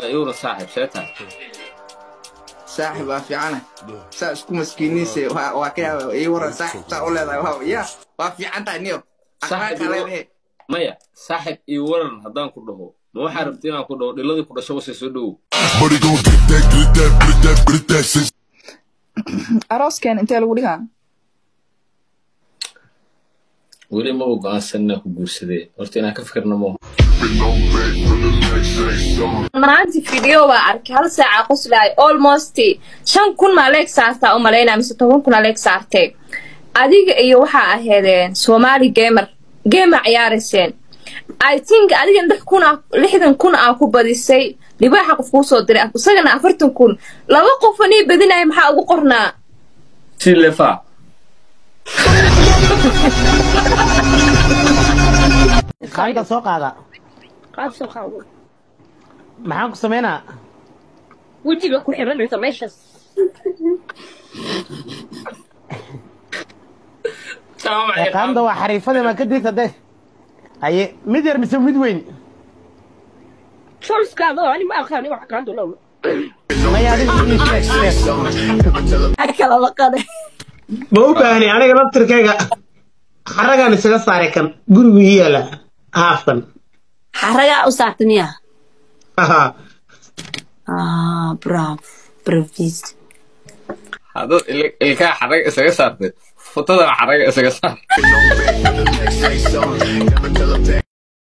Iwra saaxib, see tahay? Saaxib, waa fiicana. Saa isku maskiiniise waa ka yaaba. Ii waran saaxib, saa u leedahay waa ya waa fiican tahay niyo. Saaxib. Akhlaaqaa leedahay. Maya saaxib, ii waran haddaan ku dhaho, ma waxaa rabti inaan ku dhaho dhiladii ku dhasho wase soo dhowow? Money gon' get that, get that, get that, get that. Since Arooskeen intee lagu dhigaa? Weli maba go'aansan inaan ku guursadee, horta inaan ka fikirna mo. Been on back for the next say something. Maanta video baa arkay hal saaca qoslaay, almost 5000 maa leeg saartaa u malaynaa mise 10,000 aa leeg saartay. Adiga iyo waxaa aheedeen Somali gamer gamer ciyaarayseen. I think adiga 6,000 60,000 aa ku badisay. Libaaxa qof kuu soo diray, isagana 40,000. Laba qof anii badinaya, maxaa ugu qornaa? Si lefa. Qaadka soo qaada. Qaad soo qaado. Maxaan ku sameynaa? Wejiga ku xiranaysa meeshaas. Qaanda waa xariifada ma ka digta de haye, mid yar mise mid weyn? Choice-kaada oo ani ma aqaani wax qaando low. Maya, adiga ii sheeg sheeg. Kala laqade. Ma u baahni aniga laftirkayga, xaragaan isaga saaray kan gurigu ii yaala haafkan. Xaragaa u saarta miya? Aha. Ah, bravo bravis. Haddaad ilkaha xaraga isaga saartay, futadana xaraga isaga saar. Been on back for the next say something. Never tell a back.